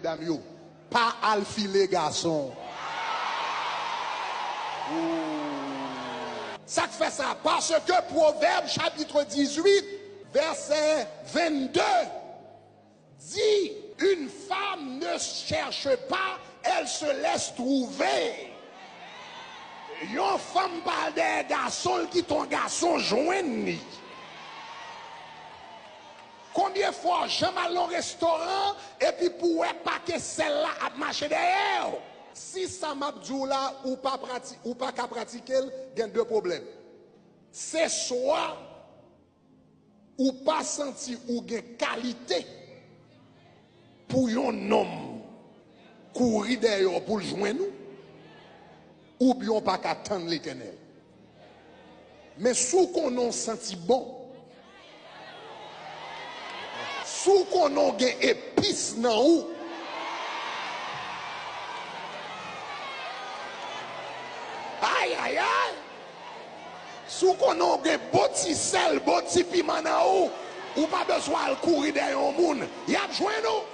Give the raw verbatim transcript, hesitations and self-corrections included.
medam yo, pa al file gason. Sa k fè sa? Paske Pwovèb chapit dizuit, vèsè vennde di, une femme ne cherche pas, elle se laisse trouver. Yon fanm pa al dèyè gason l, kite yon gason jwenn li. Konbyen fwa w janm al nan restoran epi pou w wè pake sèl la ap mache dèyè w? Si sa m ap di w la, ou pa prati-, ou pa ka pratike l, gen de pwoblèm. Se swa ou pa santi ou gen kalite pou yon nonm kouri dèyè w pou l jwenn ou, oubyen w pa ka tann Letènèl. Men si w konnen w santi bon, si w konnen w gen epis nan ou, ay, ay, ay! Si w konnen w gen bon ti sèl, bon ti piman nan ou, ou pa bezwen al kouri dèyè yon moun. Y ap jwenn ou.